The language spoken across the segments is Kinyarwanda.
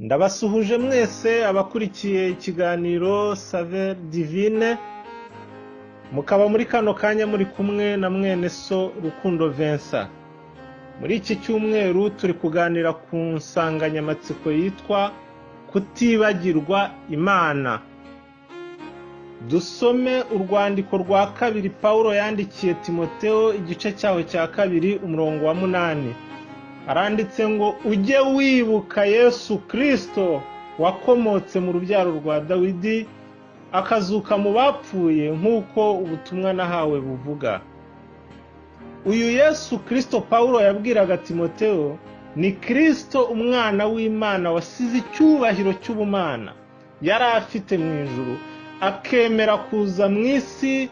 Ndabasuhuje mwese abakurikiye ikiganiro Saveur Divine, mukaba muri kano kanya muri kumwe na mwene so Rukundo Vincent. Muri iki cyumweru turi kuganira ku nsanganyamatsiko yitwa kutibagirwa Imana. Dusome urwandiko rwa kabiri Pawulo yandikiye Timoteo, igice cyaho cya 2 umurongo wa 8. Aranditse ngo ujye wibuka Yesu Kristo wakomotse mu rubyaro rwa Dawidi, akazuka mu bapfuye nk'uko ubutumwa nahawe buvuga. Uyu Yesu Kristo Pawulo yabwiraga Timoteo ni Kristo umwana w'Imana wasize icyubahiro cy'ubumana yari afite mu ijuru, akemera kuza mu isi,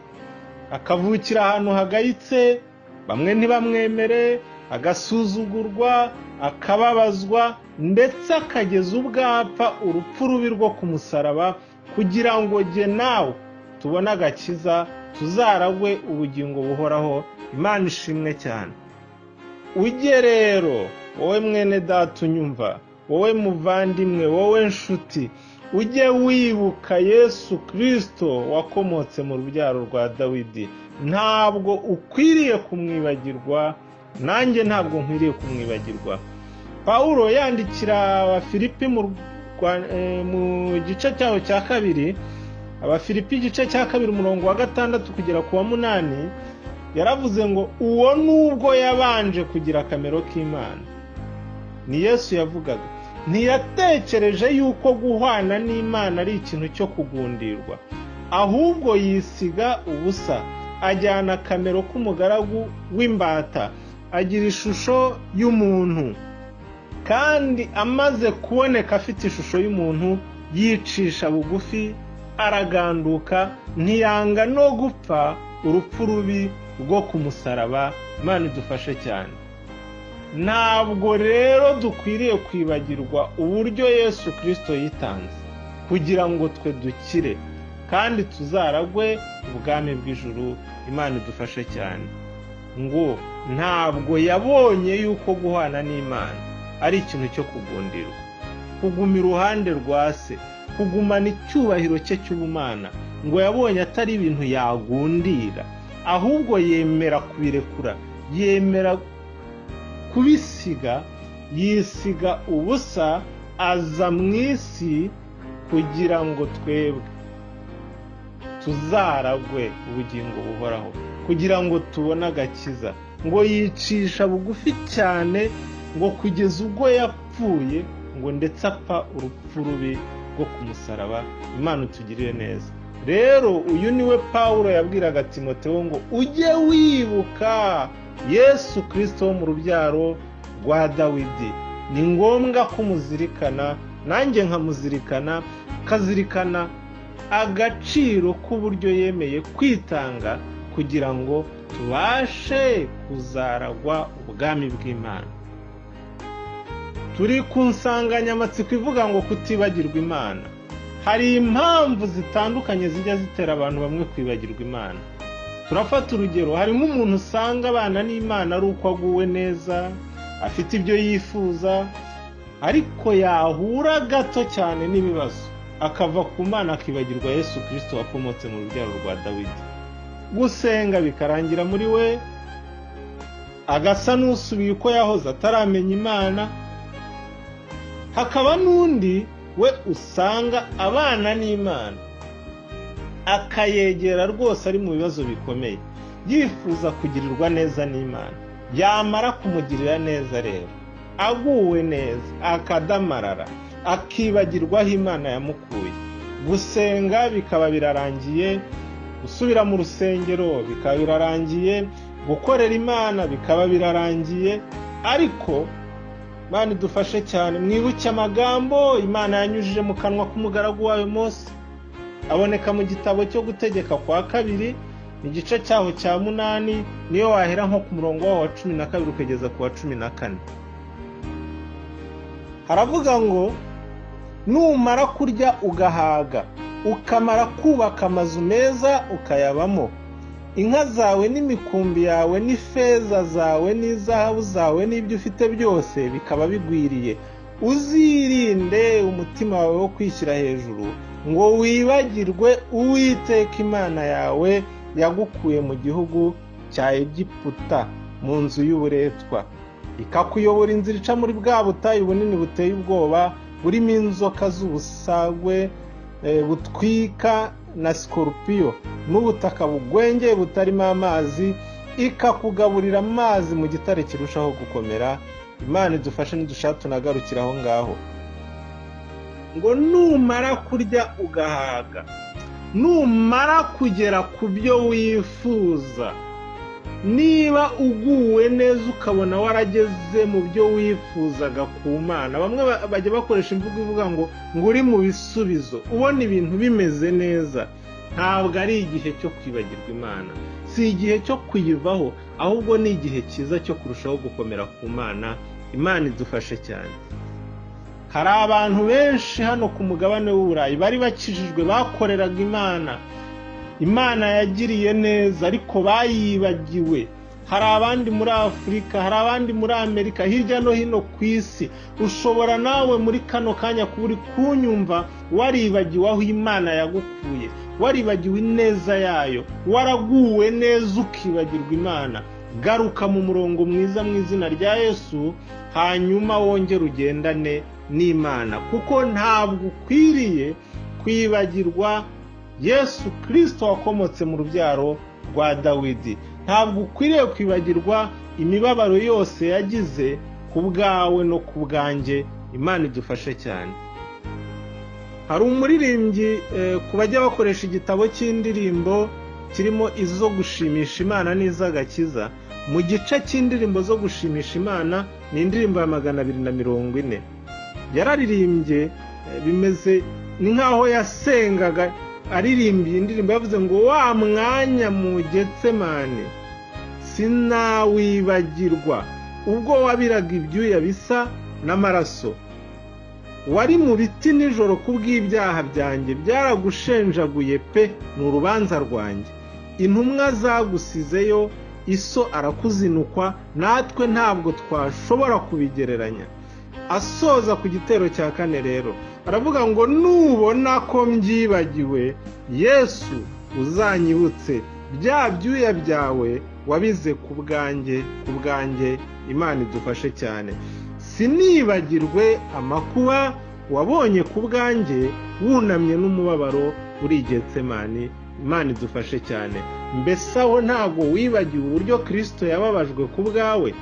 akavukira ahantu hagayitse, bamwe ntibamwemere, agasuzugurwa, akababazwa, ndetse akageza ubwo apfa urupfu rubi rwo ku musaraba, kugira ngo jye nawe tubone agakiza, tuzaragwe ubugingo buhoraho. Imana ishimwe cyane. Ujye rero wowe mwene data unyumva, wowe muvandimwe, wowe nshuti, ujye wibuka Yesu Kristo wakomotse mu rubyaro rwa Dawidi. Ntabwo ukwiriye kumwibagirwa, nanjye ntabwo nkwiriye kumwibagirwa. Pawulo yandikira Abafilipi mu gice cyaho cya 2, Abafilipi igice cya 2 umurongo wa 6 kugera ku wa 8, yaravuze ngo uwo nubwo yabanje kugira akamero k'Imana, ni Yesu yavugaga, ntiyatekereje yuko guhwana n'Imana ari ikintu cyo kugundirwa, ahubwo yisiga ubusa, ajyana akamero k'umugaragu w'imbata, agira ishusho y'umuntu. Kandi amaze kuboneka afite ishusho y'umuntu, yicisha bugufi, araganduka, ntiyanga no gupfa urupfu rubi rwo ku musaraba. Imana idufashe cyane. Ntabwo rero dukwiriye kwibagirwa uburyo Yesu Kristo yitanze kugira ngo twe dukire kandi tuzaragwe ubwami bw'ijuru. Imana idufashe cyane. Ngo ntabwo yabonye yuko guhana n'Imana ari ikintu cyo kugundirwa, kuguma iruhande rwa se, kugumana icyubahiro cye cy'ubumana, ngo yabonye atari ibintu yagundira, ahubwo yemera kubirekura, yemera kubisiga, yisiga ubusa, aza mu isi kugira ngo twebwe tuzaragwe ubugingo buhoraho, kugira ngo tubone agakiza. Ngo yicisha bugufi cyane, ngo kugeza ubwo yapfuye, ngo ndetse apfa urupfu rubi rwo ku musaraba. Imana utugirire neza. Rero uyu niwe Pawulo yabwiraga Timoteo ngo ujye wibuka Yesu Kristo wo mu rubyaro rwa Dawidi. Ni ngombwa kumuzirikana, nanjye nkamuzirikana, kazirikana agaciro k'uburyo yemeye kwitanga kugira ngo tubashe kuzaragwa ubwami bw'Imana. Turi ku nsanganyamatsiko ivuga ngo kutibagirwa Imana. Hari impamvu zitandukanye zijya zitera abantu bamwe kwibagirwa Imana. Turafata urugero, hari nk'umuntu usanga abana n'Imana ari uko aguwe neza, afite ibyo yifuza, ariko yahura gato cyane n'ibibazo, akava ku Mana akibagirwa Yesu Kristo wakomotse mu rubyaro rwa Dawidi. Gusenga bikarangira muri we, agasa n'usubiye uko yahoze ataramenya Imana. Hakaba n'undi we usanga abana n'Imana, akayegera rwose ari mu bibazo bikomeye, yifuza kugirirwa neza n'Imana. Yamara kumugirira neza rero, aguwe neza, akadamarara, akibagirwa aho Imana yamukuye. Gusenga bikaba birarangiye, gusubira mu rusengero bikaba birarangiye, gukorera Imana bikaba birarangiye. Ariko Imana idufashe cyane. Mwibuke amagambo Imana yanyujije mu kanwa k'umugaragu wayo Mose, aboneka mu gitabo cyo gutegeka kwa 2, igice cyaho cya 8, niyo wahera nko ku murongo waho wa 12 ukageza ku wa 14. Haravuga ngo numara kurya ugahaga, ukamara kubaka amazu meza ukayabamo, inka zawe n'imikumbi yawe n'ifeza zawe n'izahabu zawe n'ibyo ufite byose bikaba bigwiriye, Uzirinde umutima wawe wo kwishyira hejuru ngo wibagirwe Uwiteka Imana yawe yagukuye mu gihugu cya Egiputa mu nzu y'uburetwa, ikakuyobora inzira ica muri bwa butayu bunini buteye ubwoba, burimo inzoka z'ubusagwe butwika na sikorupiyo, n'ubutaka bugwengeye butarimo amazi, ikakugaburira amazi mu gitare kirushaho gukomera. Imana idufashe nidushaka tunagarukira aho ngaho. Ngo numara kurya ugahaga, numara kugera ku byo wifuza, niba uguwe neza ukabona warageze mu byo wifuzaga ku Mana. Bamwe bajya bakoresha imvugo ivuga ngo uri mu bisubizo, ubona ibintu bimeze neza. Ntabwo ari igihe cyo kwibagirwa Imana, si igihe cyo kuyivaho, ahubwo ni igihe cyiza cyo kurushaho gukomera ku Mana. Imana idufashe cyane. Hari abantu benshi hano ku mugabane w'Uburayi bari bakijijwe, bakoreraga Imana, Imana yagiriye neza, ariko bayibagiwe. Hari abandi muri Afurika, hari abandi muri Amerika, hirya no hino ku isi. Ushobora nawe muri kano kanya kuba uri kunyumva waribagiwe aho Imana yagukuye, waribagiwe ineza yayo, waraguwe neza ukibagirwa Imana. Garuka mu murongo mwiza mu izina rya Yesu, hanyuma wongere ugendane n'Imana, kuko ntabwo ukwiriye kwibagirwa Yesu Kristo wakomotse mu rubyaro rwa Dawidi. Ntabwo ukwiriye kwibagirwa imibabaro yose yagize ku bwawe no ku bwanjye. Imana idufashe cyane. Hari umuririmbyi ku bajya bakoresha igitabo cy'indirimbo kirimo izo gushimisha Imana n'iz'agakiza, mu gice cy'indirimbo zo gushimisha Imana ni indirimbo ya 240. Yararirimbye bimeze ni nkaho yasengaga aririmbiye indirimbo, yavuze ngo wa mwanya mu Getsemane sinawibagirwa, ubwo wabiraga ibyuya bisa n'amaraso, wari mu biti nijoro kubw'ibyaha byanjye, byaragushenjaguye pe, ni urubanza rwanjye. Intumwa zagusizeyo, iso arakuzinukwa, natwe ntabwo twashobora kubigereranya. Asoza ku gitero cya 4 rero aravuga ngo nubona ko mbyibagiwe, Yesu uzanyibutse bya byuya byawe wabize ku bwanjye, ku bwanjye. Imana idufashe cyane. Sinibagirwe amakuba wabonye ku bwanjye, wunamye n'umubabaro uri Getsemani. Imana idufashe cyane. Mbese aho ntabwo wibagiwe uburyo Kristo yababajwe ku bwawe,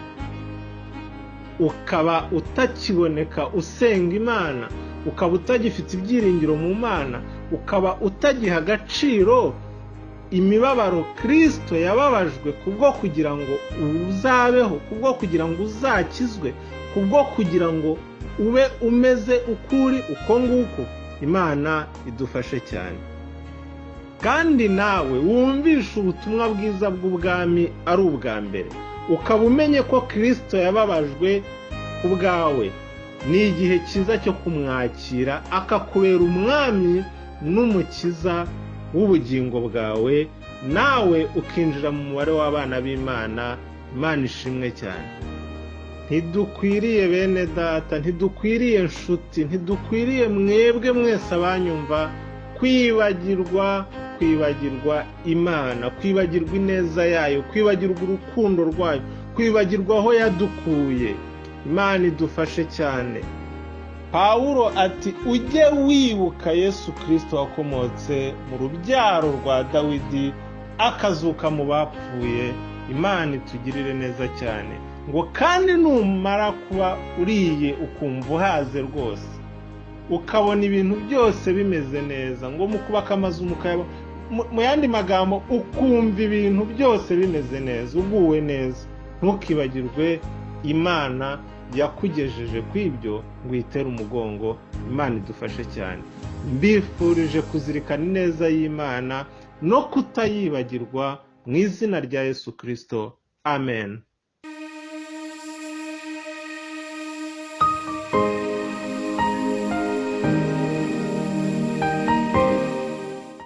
ukaba utakiboneka usenga Imana, ukaba utagifite ibyiringiro mu Mana, ukaba utagiha agaciro imibabaro Kristo yababajwe kubwo kugira ngo uzabeho, kubwo kugira ngo uzakizwe, kubwo kugira ngo ube umeze ukuri uko nguko. Imana idufashe cyane. Kandi nawe wumvishe ubutumwa bwiza bw'ubwami ari ubwa mbere, ukaba umenye ko Kristo yababajwe ku bwawe, ni igihe cyiza cyo kumwakira akakubera umwami n'umukiza w'ubugingo bwawe, nawe ukinjira mu mubare w'abana b'Imana. Imana ishimwe cyane. Ntidukwiriye bene data, ntidukwiriye nshuti, ntidukwiriye mwebwe mwese abanyumva kwibagirwa Imana, kwibagirwa ineza yayo, kwibagirwa urukundo rwayo, kwibagirwa aho yadukuye. Imana idufashe cyane. Pawulo ati ujye wibuka Yesu Kristo wakomotse mu rubyaro rwa Dawidi, akazuka mu bapfuye. Imana itugirire neza cyane. Ngo kandi numara kuba uriye ukumva uhaze rwose, ukabona ibintu byose bimeze neza, ngo mu kubaka amazu mukayaba, mu yandi magambo ukumva ibintu byose bimeze neza, uguwe neza, ntukibagirwe Imana yakugejeje kwibyo ngo uyitere umugongo. Imana idufashe cyane. Mbifurije kuzirikana ineza y'Imana no kutayibagirwa mu izina rya Yesu Kristo. Amen.